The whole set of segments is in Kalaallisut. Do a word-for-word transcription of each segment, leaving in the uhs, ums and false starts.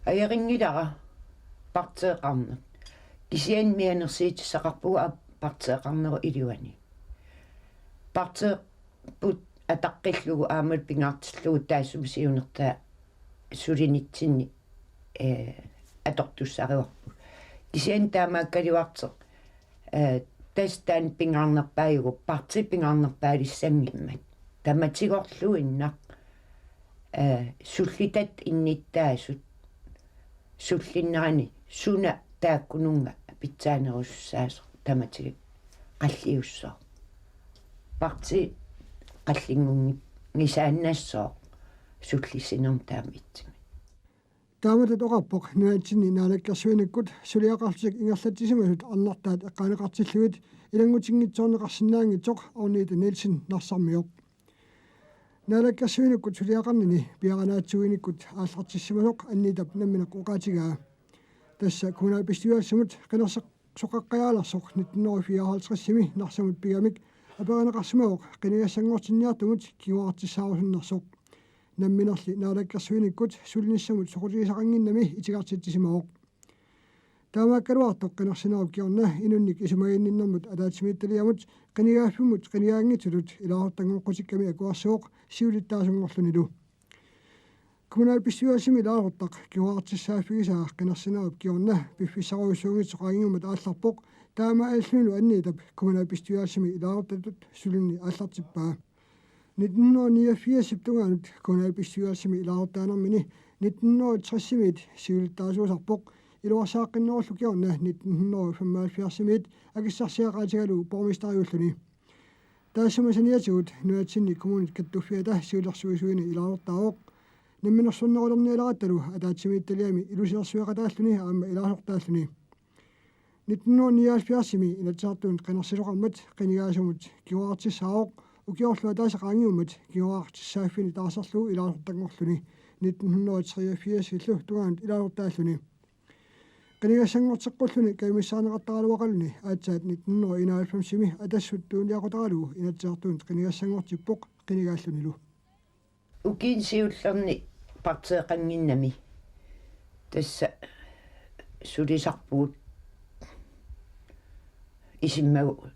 Ajorinngilara partiiqarneq. Kisianni mianersiutissaqarpugut aap partiiqarnerup iluani. Partiipput ataqqillugu aammalu pingaartillugu taassuma siunertaa sulinitsinni, eh, atortussarivarput. Kisianni taamaakkaluartoq, eh, tassa taanna pingaarnerpaajuvoq, partiit pingaarnerpaalissanngimmat. Tamatigorluinnaq, eh, sullitatta innuttaasut sullinnerani suna taakkununnga pitsaanerusussaasoq tamatigut qalliussooq. Partiit qallinngunngisaannassooq sullissinermi taama ittumik. Taamatut oqarpoq nunatsinni naalakkersuinikkut suliaqarlutik ingerlatsisimasut arnartaat eqqaaneqartillugit ilanngutinngitsoorneqarsinnaanngitsoq Agnete Nielsen Narsarmioq. Naalakkersuinikkut suliaqarnini piareernaatsuinikkut aallartissimasoq Agnetap nammineq oqaatigaa. Tassa kommunalbestyrelsimut qinerseq-, soqaqqajaalersoq nitten hundrede fireoghalvtredsimi Narsamut pigamik aperineqarsimavoq qinigassanngortinniartumut kinguaartissaarusunnersoq. Namminerli naalakkersuinikkut sulinissamut soqutigisaqannginnami itigartitsisimavoq. Taamaakkaluartoq qinersinerup kingorna inunnik isumaginninnermut ataatsimiititaliamut qinigaaffimmut qinigaanngitsutut ilaasortanngoqqutikkami akuersuuvoq siulittaasunngorlunilu. Kommunalbestyrelsimi ilaasortaq kinguaartissaaffigisaa qinersinerup kingorna piffissarujussuanngitsoq qaangiummata aallarpoq, taamaalillunilu Agnetap kommunalbestyrelsimi ilaasortatut sulineq aallartippaa. Nitten hundrede niogfirsip tungaanut kommunalbestyrelsimi ilaasortaanermini nitten hundrede tresimiit siulittaasuusarpoq, iluarsaaqqinnerullu kingorna nitten hundrede femoghalvfjerdsimiit akissarsiaqaatigalugu borgmesteriulluni. Taassuma saniatigut nunatsinni kommunit kattuffiata siulersuisuini ilaasortaavoq. Namminersornerulernialerattalu ataatsimiititaliami ilusilersueqataalluni aamma ilaasortaalluni. Nitten hundrede nioghalvfjerdsimi Inatsisartunut qinersisoqarmat qinigaasumut kinguaartissaavoq, ukiorlu ataaseq qaangiummat kinguaartissaaffiini taarserlugu ilaasortanngorluni, nitten hundrede treogfirsillu tungaanut ilaasortaalluni. Qinigassanngorteqqulluni kajumissaarneqartaraluaqaluni aatsaat nitten hundrede enoghalvfemsimi Atassut tuniniaqutaralugu Inatsisartunut qinigassanngortippoq qinigaallunilu. Ukiuni siullerni partiiqannginnami tassa sulisarpugut isummagu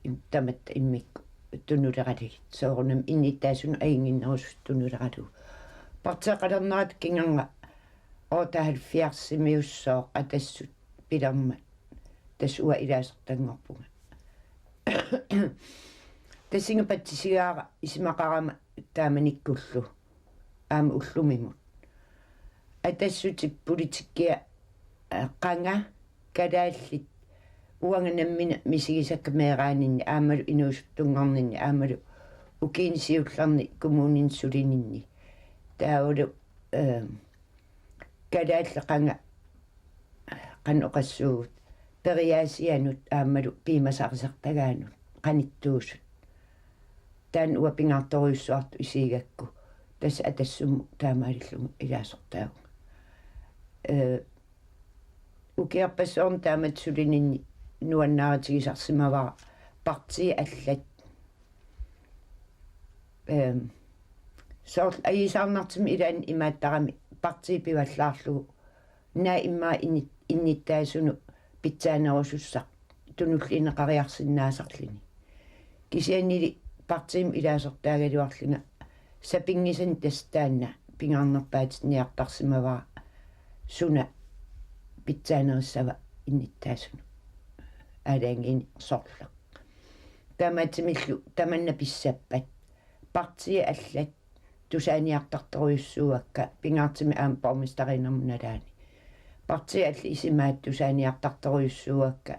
im-, tamatta immikkut tunuleralugit. Soorunami innuttaasunut ajunnginnerusutut tunuleralugu. Partiiqalernerata kingorna otteoghalvfjerdsimiussooq Atassut pilermat, tassa uanga ilaasortanngorpunga. Tassunga patsisigaara isumaqarama taamanikkullu aamma ullumimut. Atassutip politikkia, eh, qanga kalaallit uanga nammineq misigisakka meeraaninni aammalu inuusuttunngorninni aammalu ukiuni siullerni kommunini sulininni. Taavalu, eh, kalaallit qanga qanoq oqassuugut, periaasianut aammalu piumasarisartagaanut qanittuusut. Taanna uanga pingaartorujussuartut isigigakku, tassa Atassumut taamaalillunga ilaasortaavunga. Eh, ukiorpassuarni taamatut sulininni nuannaarutigisarsimavara partiit allat, ehm, soorlu ajuusaarnartumik ilaanni imaattarami partii pivallaarlugu, naak immaqa inni-, innuttaasunut pitsaanerusussaq tunulliunneqariarsinnaasarluni. Kisiannili partiimi ilaasortaagaluarlunga sapinngisannik tassa taanna pingaarnerpaatinniartarsimavara suna pitsaanerissava innuttaasunut. Aalajangiineq sorleq. Taamaattumillu tamanna pissappat partiit allat tusaaniartartorujussuuakka, pingaartumik aamma borgmesteriunermut nalaani. Partiit allat isumaat tusaaniartartorujussuuakka,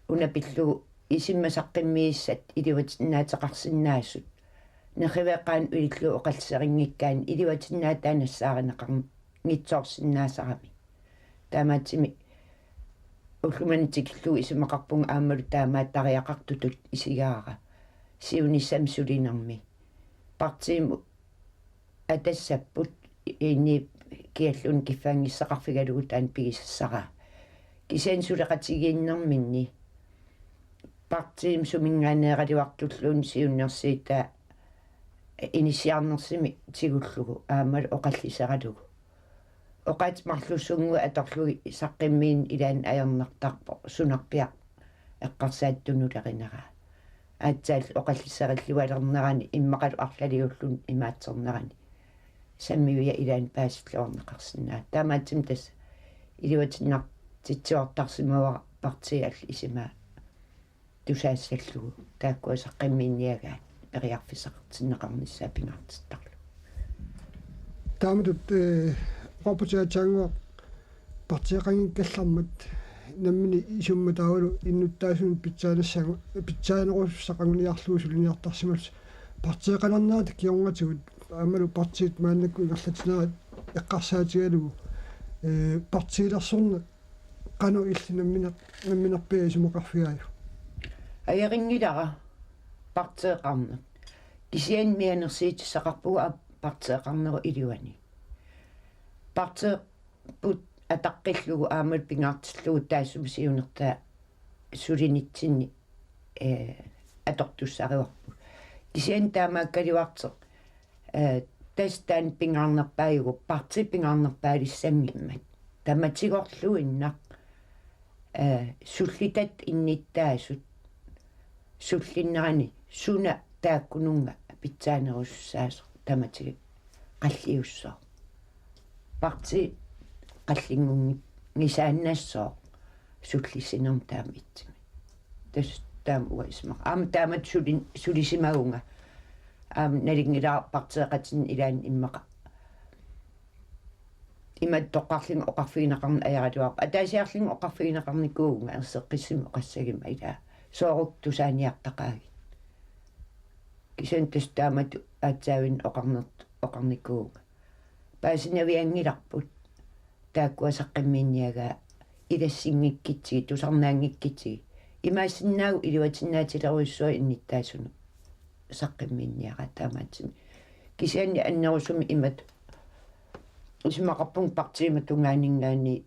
una pillugu isummat saqqummiussat iluatinnaateqarsinnaasut, nerriveeqqaanut ilillugu oqalliserinngikkaanni iluatinnaataat nassaarineqarnitsoorsinnaasarami. Taamaattumik ullumimut tikillugu isumaqarpunga aammalu taamaattariaqartutut isigaara siunissami sulinermi. Partiimut Atassapput inuit kialluunniit kiffaanngissuteqarfigalugu taanna pigisassaraa. Kisianni suleqatigiinnerminni partiimi suminngaanneeraluartulluunniit siunnersuutaa inissiarnersumik tigullugu aammalu oqalliseralugu. oqaatsinik marlussunnguit atorlugit saqqummiineq ilaanni ajornartarpoq sunarpiaq eqqarsaat tunulerineraa. Aatsaat oqallisserillualernerani immaqalu arlaliulluni imaattornerani sammiviat ilaanni paasilluarneqarsinnaavoq. Taamaattumik tassa iluatinnartitsiortarsimavara partiit allat isumaat tusaassallugu taakkua saqqummiinniagaat periarfissaqartinneqarnissaat pingaartittarlugu. Taamatut, eh, oqarputit aatsaannguaq partiiqanngikkallarmat nammineq isummat taavalu innuttaasunut pitsaanissaanut pitsaanerusussaq anguniarlugu suliniartarsimallusi. Partiiqalernerata kingornatigut aammalu partiit maannakkut ingerlatsinerat eqqarsaatigalugu, eh, partiilersorneq qanoq illit nammineq-, namminerpiaq isumaqarfigaajuk? Ajorinngilara partiiqarneq. Kisianni mianersiutissaqarpugut aamma partiiqarnerup iluani. Partiipput ataqqillugu aammalu pingaartillugu taassuma siunertaa sulinitsinni, eh, atortussarivarput. Kisianni taamaakkaluartoq, eh, tassa taanna pingaarnerpaajuvoq, partiit pingaarnerpaalissanngimmat. Tamatigorluinnaq, eh, sullitatta innuttaasut sullinnerani suna taakkununnga pitsaanerusussaasoq tamatigut qalliussooq. Partiit qallinngunngisaannassooq sullissinermi taama itsimi. Tassa taama uanga isumaqarpunga. Aamma taamatut sulin-, sulisimavunga. Aamma nalunngilara partiiqatinnut ilaanni immaqa. Imatut toqqarlunga oqarfigineqarneq ajorluarpoq. Ataasiarlunga oqarfigineqarnikuuvunga erseqqissumik oqassaguma ilaa. Soorlu tusaaniartaqaagit. Kisianni tassa taamatut aatsaavinnut oqarnert-, oqarnikuuvunga. Paasinavianngilarput taakkua saqqummiinniagaat ilassinngikkutigit, tusarnaanngikkutsigit. Imaassinnaavoq iluatinnaatilerujussuaq innuttaasunut saqqummiinniaraat taamaattumik. Kisianni annerusumik imatut isumaqarpunga partiimut tungaaninngaanniit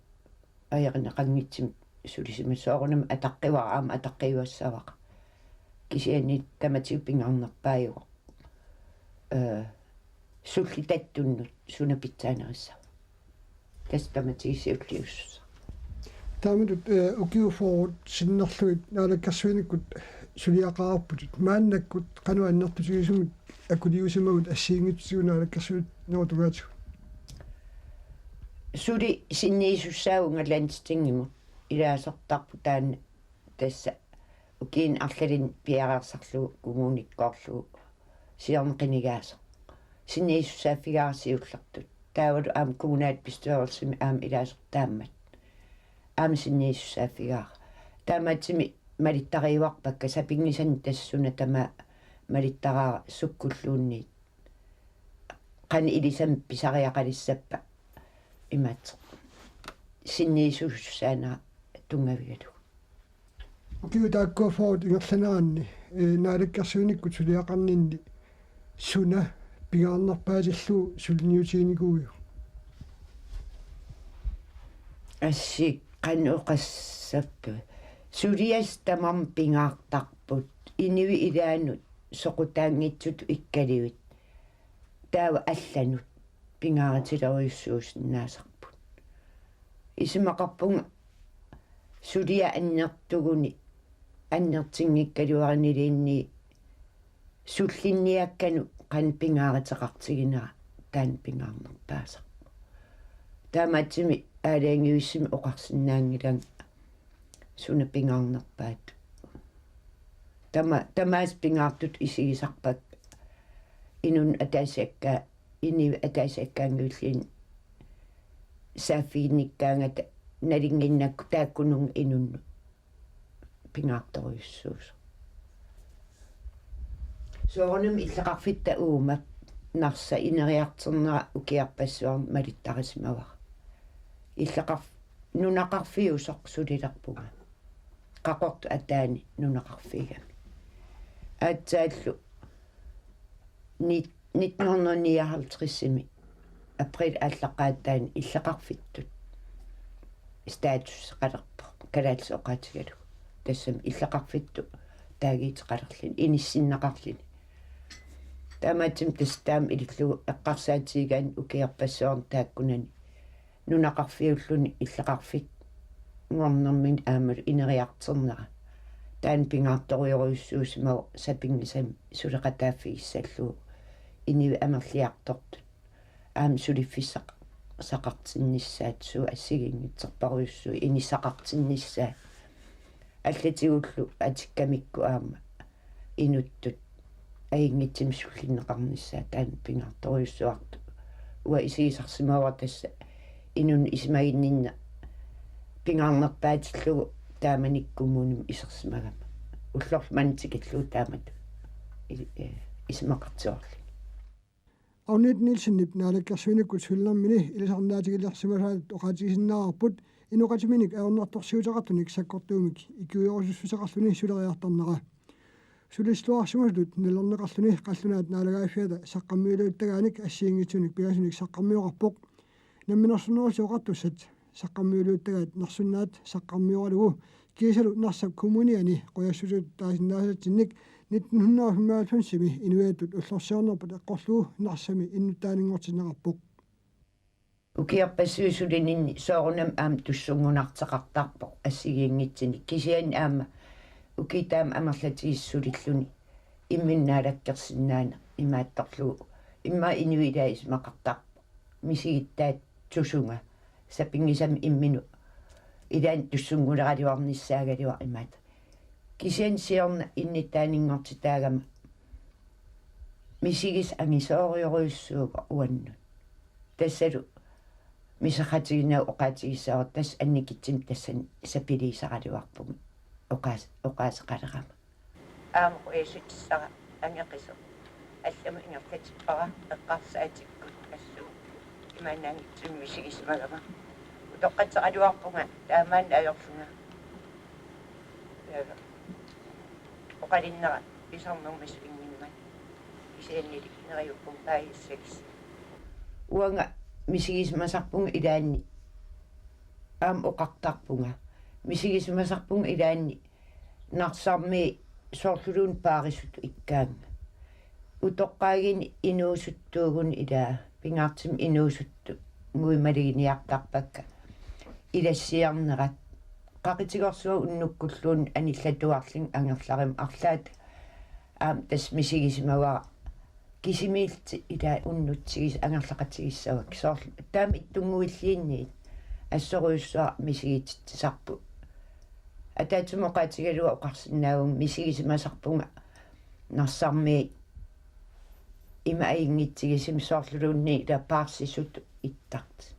ajorineqanngitsumik sulisimasut, soorunami ataqqivara aamma ataqqiuassavara. Kisianni tamatigut pingaarnerpaajuvoq, eh, sullitatta tunnut suna pitsaanerissava. Tassa tamatigut siulliussussaq. Taamatut, eh, ukiut fyrre sinnerlugit naalakkersuinikkut suliaqarputit. Maannakkut qanoq annertutigisumik akuliusimavugut assigiinngitsutigut naalakkersuinerup tungaatigut? Suli sinniisussaavunga Landstingimut, ilaasortarpoq taanna tassa ukiuni arlalinni piareersarlugu kommunikkoorlugu siorna qinigaasoq. Sinniisussaaffigaara siullertut. Taavalu aamma kommunalbestyrelsimi aamma ilaasortaammat. Aamma sinniisussaaffigaara. Taamaattumik malittariuarpakka sapinngisannik tassa suna tamaat malittaraara sukkulluunniit. Qanoq ilisamik pisariaqalissappat imaattoq sinniisusussaanera tunngavigalugu. Ukiut taakkua fyrret ingerlaneranni, eh, naalakkersuinikkut suliaqarninni suna pingaarnerpaatillugu suliniutiginikuuiuk? Assi qanoq oqassappat. Suliassat tamarmik pingaartarput. Inuit ilaannut soqutaanngitsutut ikkalivit. Taava allanut pingaarutilerujussuusinnaasarput. Isumaqarpunga suliaq annertuguni annertunngikkaluaruniluunniit sullinniakkanut qanoq pingaaruteqartiginera taanna pingaarnerpaasarpoq. Taamaattumik aalajangiussumik oqarsinnaanngilanga suna pingaarnerpaatut. Tama-, tamaasa pingaartutut isigisarpakka inunnut ataasiakkaat, inuit ataasiakkaannguilluunniit saaffiginnikkaangata nalunnginnakku taakkununnga inunnut pingaartorujussuusoq. Soorunami illoqarfitta uuma Narsap ineriartornera ukiorpassuarni malittarisimavara. Illoqarf-, nunaqarfiusoq sulilerpunga. Qaqortup ataani nunaqarfiugami. Aatsaallu ni-, nitten hundrede nioghalvtredsimi april aallaqqaataani illoqarfittut statuseqalerpoq kalaallisut oqaatigalugu. Tassami illoqarfittut taaguuteqalerluni, inissinneqarluni. Taamaattumik tassa taama ilillugu eqqarsaatigigaanni ukiorpassuarni taakkunani nunaqarfiulluni illoqarfinngornermini aammalu ineriartornera. Taanna pingaartorujorujussuusimavoq sapinngisamik suleqataaffigissallugu inuit amerliartortut aamma suliffissaqartinnissaat, suut assigiinngitsorpassuit inissaqartinnissaat. Allatigullu atikkamikku aamma inuttut ajunngitsumik sullinneqarnissaat taanna pingaartorujussuartoq. Uanga isigisarsimavara tassa inunnut isumaginninneq pingaarnerpaatillugu taamanikkut kommunimut isersimagama. Ullorlu manna tikillugu taamatut i-, eh, isumaqartuarluni. Agnete Nielsenip naalakkersuinikkut sulinermini ilisarnaatigilersimasaatut oqaatigisinnaavarput inoqatiminik ajornartorsiuteqartunik sakkortuumik ikiuerusussuseqarluni suleriartornera. Sulissuarsimasutut nalorneqarluni qallunaat naalagaaffiata saqqummiuliuttagaanik assigiinngitsunik pingasunik saqqummioqarpoq. Namminersornerullutik Oqartussat saqqummiuliuttagaat nersunnaat saqqummioralugu kiisalu Narsap kommuniani qujassutut taasinnaasatsinnik nitten hundrede og femoghalvfems-imi inuiattut ullorsiornerput eqqorlugu Narsami innuttaaninngortinneqarpoq. Ukiorpassuit sulininni soorunami aamma tussunngunarteqartarpoq assigiinngitsunik, kisianni aamma ukiut taama amerlatigisut sulilluni imminut naalakkersinnaaneq imaattorlugu immaqa inuit ilaat isumaqartarput misigittaat tusunga sapinngisamik imminut ilaanni tussunnguleraluarnissaagaluaq imaattoq. Kisianni siorna innuttaaninngortitaagama misigisaq angisoorujorujussuuvoq uannut. Tassalu miserratiginagu oqaatigissavara tassa annikitsumik tassani sapiliisaraluarpunga oqaas-, oqaaseqalerama. Aamma qujassutissara angeqisoq. Allamut ingerlatippara eqqarsaatikkut assut imaannaanngitsumik misigisimagama. Utoqqatseqaluarpunga taamaanna ajorlunga. Ila oqalunnera pisarnermik svinngimmat. Kisiannili neriuppunga paajassagissi. Uanga misigisimasarpunga ilaanni aamma oqartarpunga. Misigisimasarpunga ilaanni Narsarmi soorluluunniit paarisutut ikkaannga. Utoqqaaguni inuusuttuuguni ilaa pingaartumik inuusuttunnguit maluginiartarpakka ilassiarnerat. Qaqutigoorsuaq unnukkulluunniit anillatuarlunga angerlaruma arlaata aamma tassa misigisimavara kisimiillutik ilaa unnutsigisut angerlaqatigissavakka soorlu taama ittunnguilluunniit assorujussuaq misigititsisarput. Ataatsimut oqaatigalugu oqarsinnaavunga misigisimasarpunga Narsarmi ima ajunngitsigisumik soorluluunniit ilaa paarsisutut ittartut.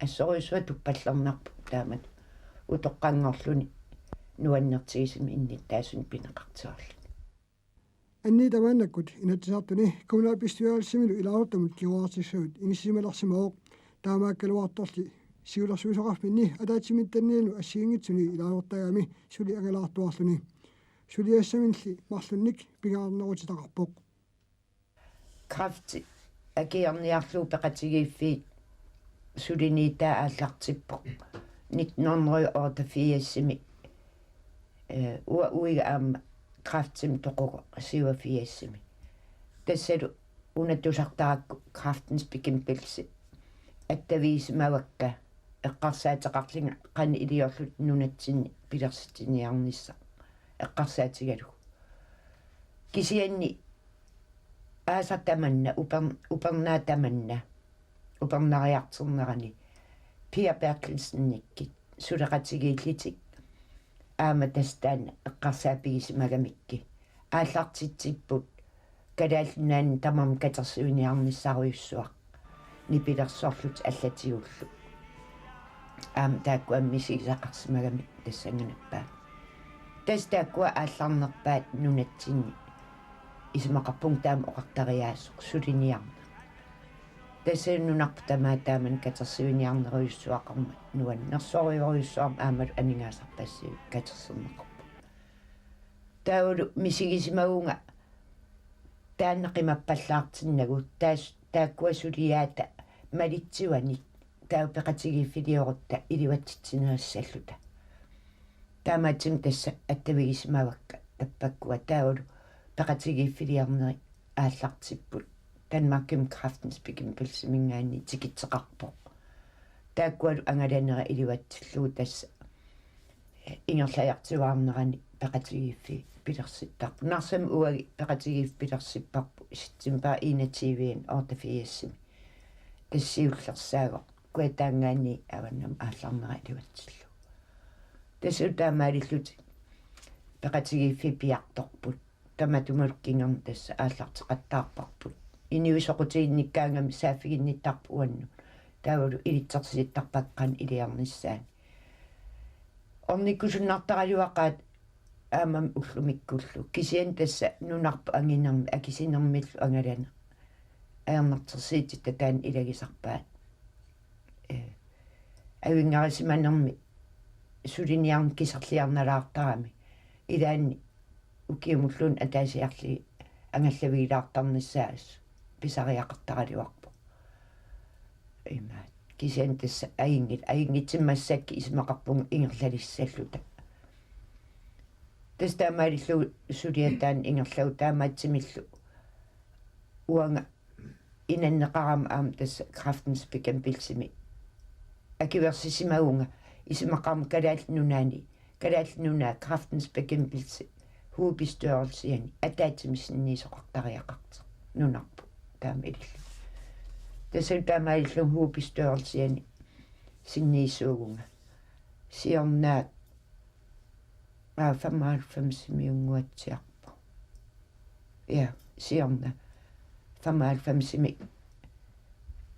Assorujussuaq tuppallernarpoq taamatut utoqqanngorluni nuannertigisumik innuttaasunik pineqartuarluni. Anniit tamaannakkut Inatsisartuni kommunalbestyrelsimilu ilaasortamut kinguarartissagut inissisimalersimavoq. Taamaakkaluartorli siulersuisoqarfinni ataatsimiititaliani assigiinngitsuni ilaasortaagami suli angalaartuarluni. Suliassaminilli marlunnik pingaarnerutitaqarpoq. Kræfti akiorniarlugu peqatigiiffiit suliniutaa aallartippoq nitten hundrede og otteogfirsimi, eh, uanga uiga aamma kræftimik toquvoq syvogfirsimi. Tassalu una tusartarakku Kræftens Bekæmpelse attavigisimavakka eqqarsaateqarlunga qanoq iliorluta nunatsinni pilersitsiniarnissaq eqqarsaatigalugu. Kisianni aasaq tamanna, uper-, upernaaq tamanna, upernariartornerani Pia Berthelsennikkut suleqatigiillutik aamma tassa taanna eqqarsaatigisimagamikkit aallartitsipput Kalaallit Nunaanni tamarmik katersuiniarnissarujussuaq nipilersorlutik allatigullu. Aamma taakkua misigisaqarsimagamik tassannganappaat. Tassa taakkua aallarnerpaat nunatsinni isumaqarpunga taama oqartariaaseq suliniarneq. Tassa nunarput tamaat taamani katersuiniarnerujussuaqarmat nuannersorujorujussuarmik aammalu aningaasarpassuit katersorneqarput. Taavalu misigisimavunga taanna qimappallaartinnagu taas-, taakkua suliaata malitsivanik taava peqatigiiffiliorutta iluatsitsinerissalluta. Taamaattumik tassa attavigisimavakka tappakkua taavalu peqatigiiffiliornerit aallartipput. Danmarkimi Kræftens Bekæmpelseminngaanniit tikitseqarpoq. Taakkualu angalanera iluatsillugu tassa ingerlajartuaarnerani peqatigiiffiit pilersittarput. Narsami uagut peqatigiiffiit pilersipparput september enogtyve otteogfirsimi. Tassa siullersaagut. Kujataangaanniit avannamut aallarnera iluatsillugu. Tassa taamaalillutik peqatigiiffiit piartorput. Tamatumalu kingorna tassa aallarteqattaarparput. Inuit soqutiginnikkaangamik saaffiginnittarput uannut. Taavalu ilitsersuutittarpakka qanoq iliornissaannik. Ornikkusunnartaraluaqaat aammami ullumikkullu. Kisianni tassa nunarput anginermi, akisinermillu angalaneq. Ajornartorsiutit taanna ilagisarpaat. Ee, avinngarisimanermi suliniarneq kiserliarnalaartarami. Ilaanni ukiumulluunniit ataasiarlugit angallavigilaartarnissaat pisariaqartaraluarpoq. Imaat. Kisianni tassa ajunngil-, ajunngitsimassakkut isumaqarpunga ingerlalissalluta. Tassa taamaalillugu suliaq taanna ingerlavoq taamaattumillu uanga inanneqarama aamma tassa Kræftens Bekæmpelsemi akuersisimavunga isumaqarama Kalaallit Nunaanni, Kalaallit Nunaat Kræftens Bekæmpelse hovedbestyrelsiani ataatsimik sinniisoqartariaqartoq nunarput taama ilillugu. Tassa taamaalillugu hovedbestyrelsiani sinniisuuvunga. Siorna aa, femoghalvfemsimiunnguatsiarpoq. Ja, siorna femoghalvfemsimi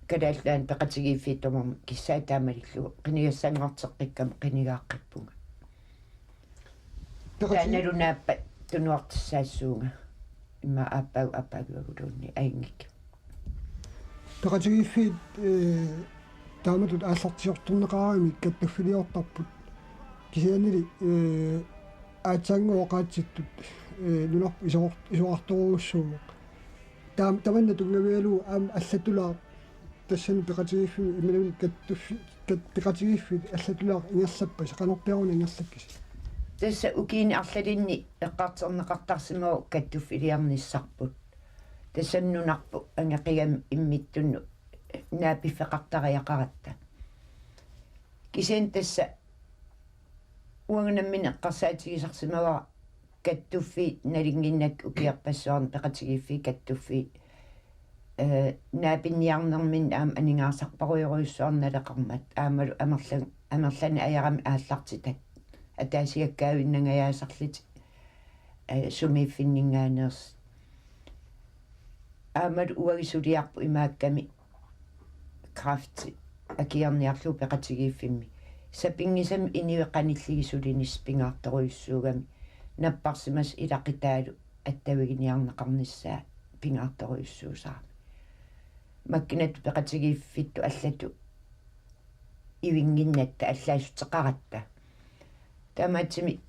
Kalaallit Nunaanni peqatigiiffiit tamarmik kissaat taamaalillugu qinigassanngorteqqikkama qinigaaqqippunga. Peqati- Taannalu naappat tunuartussaassuunga. Immaqa aappaagu aappaaguaguluunniit ajunngikkiga. Peqatigiiffiit, ee, taamatut aallartiortorneqaramik kattuffiliortarput. Kisiannili, ee, aatsaannguaq oqaatsittut, ee, nunarput isoqar-, isoqartorujussuuvoq. Taam-, tamanna tunngavigalugu aamma allatulaaq tassani peqatigiiffimmi imaluunniit kattuffi-, kat-, peqatigiiffiit allatulaaq ingerlappasi, qanorpiaruna ingerlakkisi? Tassa ukiuni arlalinni eqqartorneqartarsimavoq kattuffiliornissarput. Tassani nunarput angeqigami imminnut naapiffeqartariaqaratta. Kisianni tassa uanga nammineq eqqarsaatigisarsimavara kattuffiit nalunnginnakkit ukiorpassuarni peqatigiiffiit kattuffiit, ee, naapinniarnerminni aamma aningaasarparujorujussuarnik naleqarmat aammalu amerlan-, amerlaneq ajoramik aallartitat ataasiakkaavinnangajaasarlutik, ee, sumiiffinninngaanneersut. Aammalu uagut suliarput imaakkami kræfti akiorniarlugu peqatigiiffimmi. Sapinngisamik inuit qanillugit sulinissaq pingaartorujussuugami napparsimasut ilaqutaalu attaviginiarneqarnissaat pingaartorujussuusarami. Makkunatut peqatigiiffittut allatut ivinnginnatta allaassuteqaratta. Taamaattumik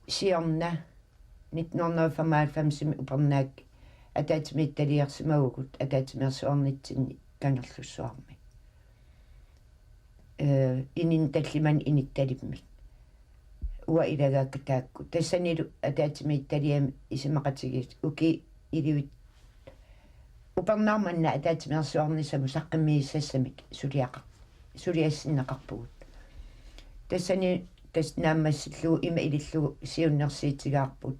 siorna nitten hundrede og femoghalvfemsimi upernaakkut ataatsimiititaliorsimavugut ataatsimeersuarnitsinni Kangerlussuarmi. Ee, ininni tallimanni inittalimmik. Uanga ilagaakka taakku. Tassanilu ataatsimiititaliami isumaqatigiissut ukiut elleve upernaaq manna ataatsimeersuarnissamut saqqummiussassamik suliaqar-, suliassinneqarpugut. Tassani tassa naammassillugu ima ilillugu siunnersuutigaarput.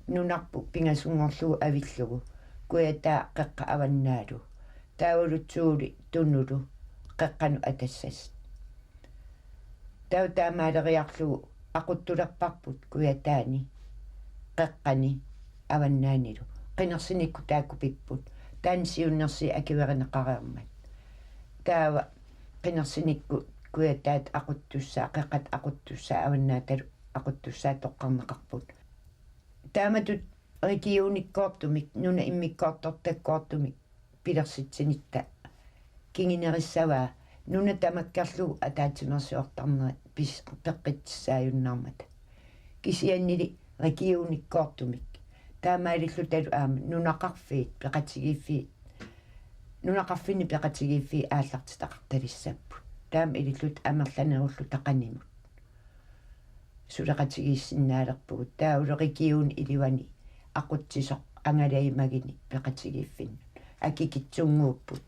Nunarput pingasunngorlugu avillugu. Kujataa, Qeqqata, Avannaalu. Taavalu Thule Tunulu Qeqqanut atassasut. Taava taamaaleriarlugu aquttulerparput Kujataani, Qeqqani, Avannaanilu. Qinersinikkut taakku pipput. Taanna siunnersuut akuerineqareermat. Taava qinersinikkut Kujataata aquttussaa, Qeqqata aquttussaa, Avannaatalu aquttussaa toqqarneqarput. Taamatut regionikkoortumik, nunat immikkoortortakkoortumik pilersitsinitta kingunerissavaa nuna tamakkerlugu ataatsimeersuartarnerit pis-, peqquttussaajunnaarmata. Kisiannili regionikkoortumik. Taamaalillutalu aamma nunaqarfiit peqatigiiffiit, nunaqarfinni peqatigiiffiit aallartitaqartalissapput. Taama ililluta amerlanerulluta qanimut suleqatigiissinnaalerpugut. Taavalu region iluani aqutsisoq angalagimaguni peqatigiiffinnut. Akikitsunnguupput.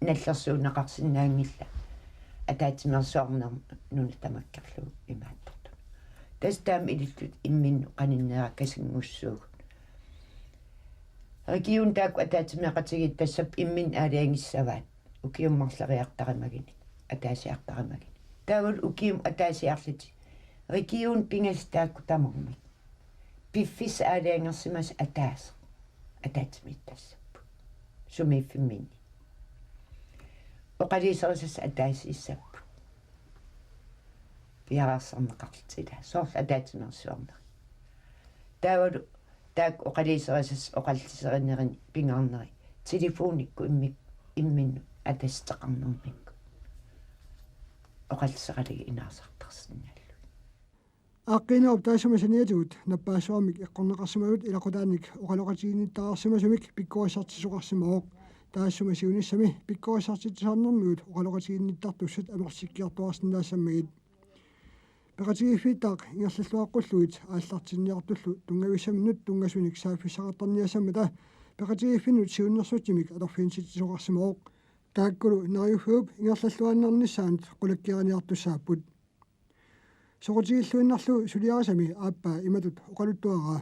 Nallersuunneqarsinnaanngillat. ataatsimeersuarnermut nuna tamakkerlugu imaattortunut. Tassa taama ililluta imminnut qaninnerat kasinngussuugut. Regionit taakku ataatsimeeqatigiit tassa imminnut aalajangissavaat, ukiut marloriartarimagunik, ataasiartarimagunik. Taavalu ukiumut ataasiarlutik regionit pingasut taakku tamarmik piffissaq aalajangersimasoq ataaseq ataatsimiittassapput sumiiffimminni. Oqaluuserisassat ataasiissapput. Piareersarneqarlutik ilaa, soorlu ataatsimeersuarnerit. Taavalu taakku oqaluuserisassat oqalliserinerini pingaarnerit telefonikkut immik-, imminnut ataasitaqarnermikkut oqalliseralugit inaasartarsinnaallugit. Aaqqiinerup taassuma saniatigut nappaassuarmik eqqorneqarsimasut ilaqutaanik oqaloqatiginnittareersimasumik pikkorissartitsisoqarsimavoq. Taassuma siunissami pikkorissartitsisoqarnermigut oqaloqatiginnittartussat amerlikkiartuaarsinnaassammagit. Peqatigiiffittaaq ingerlalluaqqullugit aallartinniartullu tunngavissaminnut tunngasunik saaffissaqartarniassammata peqatigiiffinnut siunnersutsimik atorfinitsitsisoqarsimavoq. Taakkulu neriuffiup ingerlalluaannarnissaanut qulakkeeriniartussaapput. Soqutigilluinnarlugu suliarisami aappaa imatut oqaluttuaraa.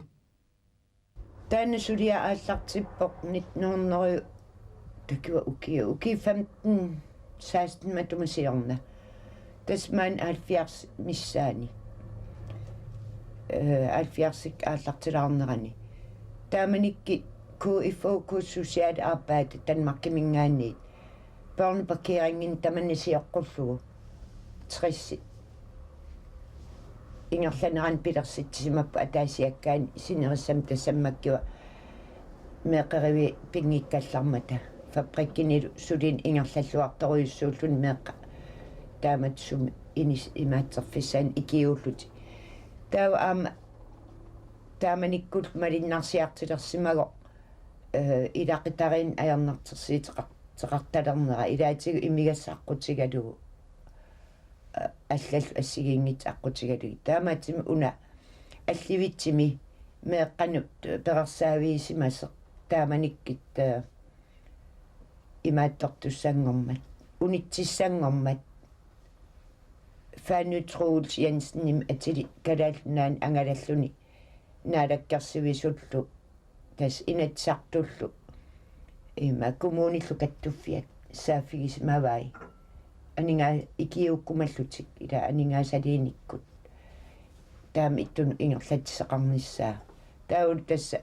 Taanna suliaq aallartippoq nitten hundrede, takuva ukiut, ukiut femten, seksten matuma siorna. Tassa maani halvfjerds missaani. Øh, halvfjerdsik aallartilaarnerani. Taamanikkut K F O K socialt arbejde Danmarkiminngaanniit børneparkeringinik tamanna sioqqullugu. Tres ingerlanerani pilersitsisimapput ataasiakkaani sinerissami, tassami makkiva meeqqeriviit pinngikkallarmata. Fabrikkinilu sulini ingerlalluartorujussuulluni meeqqat taamatut sumi inis-, imaattorfissaannik ikiuullutik. Taava aamma taamanikkut malunnarsiartulersimasoq, øh, ilaqutariinni ajornartorsiuteqar-, teqartalernera ilaatigut imigassaq aqqutigalugu, øh, allallu assigiinngitsut aqqutigalugit. Taamaattumik una allivitsumi meeqqanut, øh, perorsaaviusimasoq taamanikkut, øh, imaattortussanngormat, unitsissanngormat, Fanny Troels Jensenimik atilik Kalaallit Nunaanni angalalluni naalakkersuisullu, tassa Inatsisartullu, ima, kommunillu kattuffiat saaffigisimavai. Aningaa-, ikiuukkumallutik, ila aningaasaliinikkut taama ittunut ingerlatsisoqarnissaa. Taavalu tassa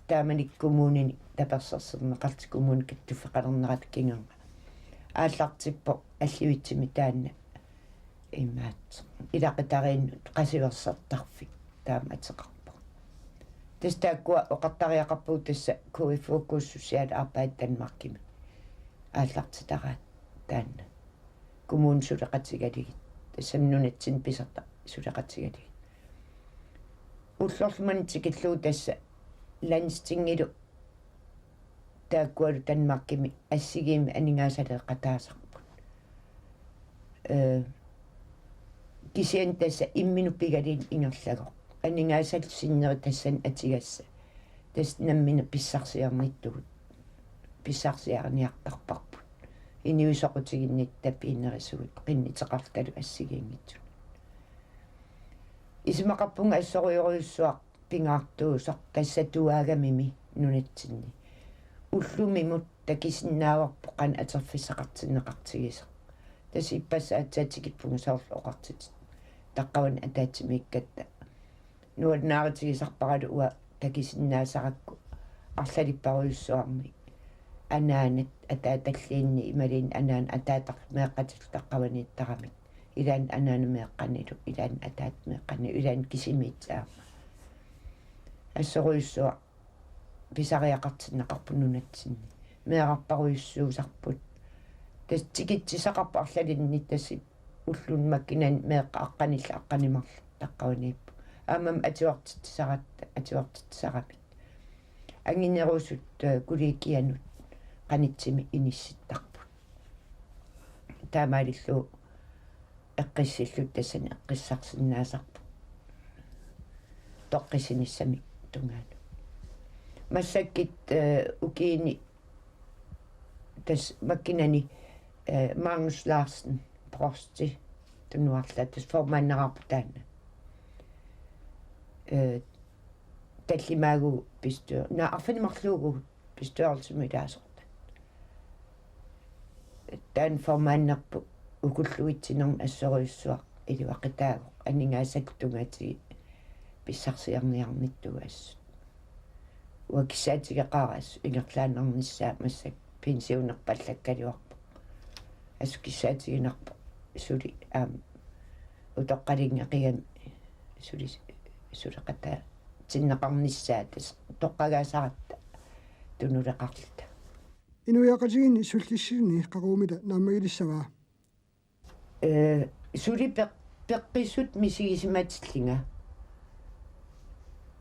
taamanikkut kommunini tapersersorneqarlutik, kommunip kattuffeqalernerata kingorna aallartippoq allivitsumi taanna imaattoq ilaqutariinnut qasuersortarfik taama ateqarpoq. Tassa taakkua oqartariaqarpugut tassa K F O K socialt arbejde Danmarkimi aallartitaraat taanna. Kommunit suleqatigalugit, tassami nunatsinni pisartaq suleqatigalugit. Ullorlu manna tikillugu tassa Landstingilu taakkualu Danmarkimi assigiimmik aningaasaleeqataasarput. Øh, kisianni tassa imminut pigalugu ingerlasoq. Aningaasallu sinneri tassani atugassat. Tassa nammineq pissarsiornittugut. Pissarsiariniartarparput. Inuit soqutiginnittut tapiinerisugut qinnuteqarlutalu assigiinngitsunut. Isumaqarpunga assorujorujussuaq pingaartuusoq tassatuaagamimi nunatsinni. Ullumimut takusinnaavarput qanoq atorfissaqartinneqartigisoq. Tassa ippassaq aatsaat tikippunga soorlu oqartutit. Taqqavani ataatsimiikkatta. Nuannaarutigisarparalu uanga takusinnaasarakku arlalipparujussuarmik. Anaanat ataatalliinni imaluunniit anaanat ataatarlu meeqqatillu taqqavaniittaramik. Ilaanni anaana meeqqanilu, ilaanni ataata meeqqanilu, ilaanni kisimiittoq aamma. Assorujussuaq pisariaqartinneqarpoq nunatsinni. Meerarparujussuusarput. Tassa tikitsisaqarpoq arlalinni tassa ulluni makkunani meeqqat aqqanillit aqqaneq-marluk taqqavaniipput. Aammami atuartitsisaratta, atuartitsisaramik. Anginerusut, øh, kollegianut qanittumik inissittarput. Taamaalillugu eqqissillutik tassani eqqissarsinnaasarput. Toqqissinissamik tungaanut. Massakkut, øh, ukiuni tassa makkunani, øh, Magnus Larsen, provsti tunuarlaa, tassa formanneqarpoq taanna. Øh, tallimaagu bestyr-, naa, arfineq-marluugu bestyrelsimut ilaasortat. Taanna formannerput ukulluitsinermut assorujussuaq iluaqutaasoq, aningaasat tungaatigut pissarsiarniarnittugut assut. Uanga kissaatigeqaara assut ingerlaannarnissaa, massakkut pensionerpallakkaluarpoq. Assut kissaatiginarpoq suli aamma utoqqalinngeqigami suli suleqataatinneqarnissaa, tassa toqqagaasaratta tunuleqarluta. Inuiaqatigiinni sullissinni qaqugumitta naammagilissava? Øh, suli peq-, peqqissutut misigisimatillunga.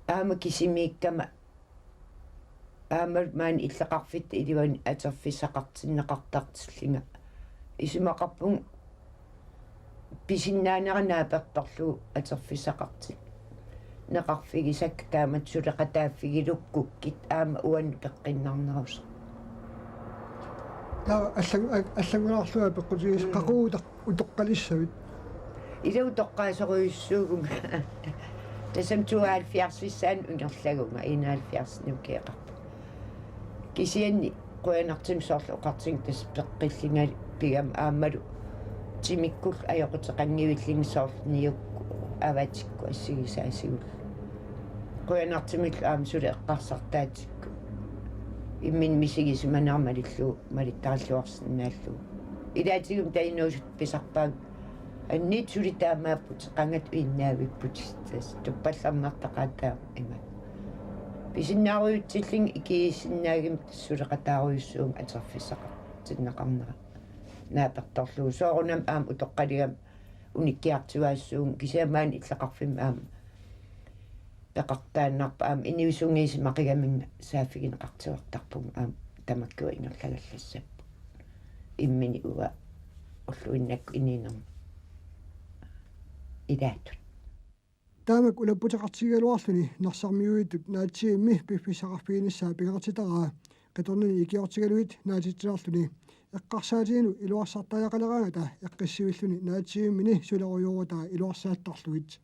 Aamma kisimiikkama, aamma maani illoqarfitta iluani atorfissaqartinneqartartillunga. Isumaqarpunga pisinnaanera naapertorlugu atorfissaqartinneqarfigisakka, taamatut suleqataaffigilukkukkit aamma uannut peqqinnarnerusoq. Taava allan-, a-, allanngulaarlunga peqqutigisoq. Mm. Qaqugu utoq-, utoqqalissavit? Ila utoqqaasorujussuuvunga. Tassami tooghalvfjerdsissaanut ingerlagunga, enoghalvfjerdsini ukioqarpunga. Kisianni qujanartumik soorlu oqartunga tassa peqqillunga pigami aammalu timikkullu ajoquteqanngivillunga soorlu niukkut avatikkut assigisaatigullu. Qujanartumillu aamma suli eqqarsartaatikku. Imminut misigisimanera malillugu malittarilluarsinnaallugu. Ilaatigummi taava inuusuttut pisarpaannga: Anniit suli taamaapputit, qangatut innaavipputit, tassa tuppallernartaqaat taama ima. Pisinnaarujussuullunga ikiuussinnaaguma tassa suleqataarujussuuvunga atorfissaqartinneqarnera naapertorlugu. Soorunami aamma utoqqalugama unikkiartuaassuuvunga, kisianni maani illoqarfimmi aamma peqartaannarpoq, aamma inuusunngorsimaqigaminnga saaffigineqartuartarpunga aamma tamakku ingerlagallassapput. Imminut uanga ulluinnakkut inuunerma ilaatut. Taamak ulapputeqartigigaluarluni Narsarmiuuttut naatsivimmi piffissaqarfiginissaa pingaartitaraa qitornini ikiortigalugit naatitsilerluni eqqarsaatiginut iluarsartariaqaleraangata eqqissivilluni naatsivimmini sulerujoorutaat iluarsaattarlugit.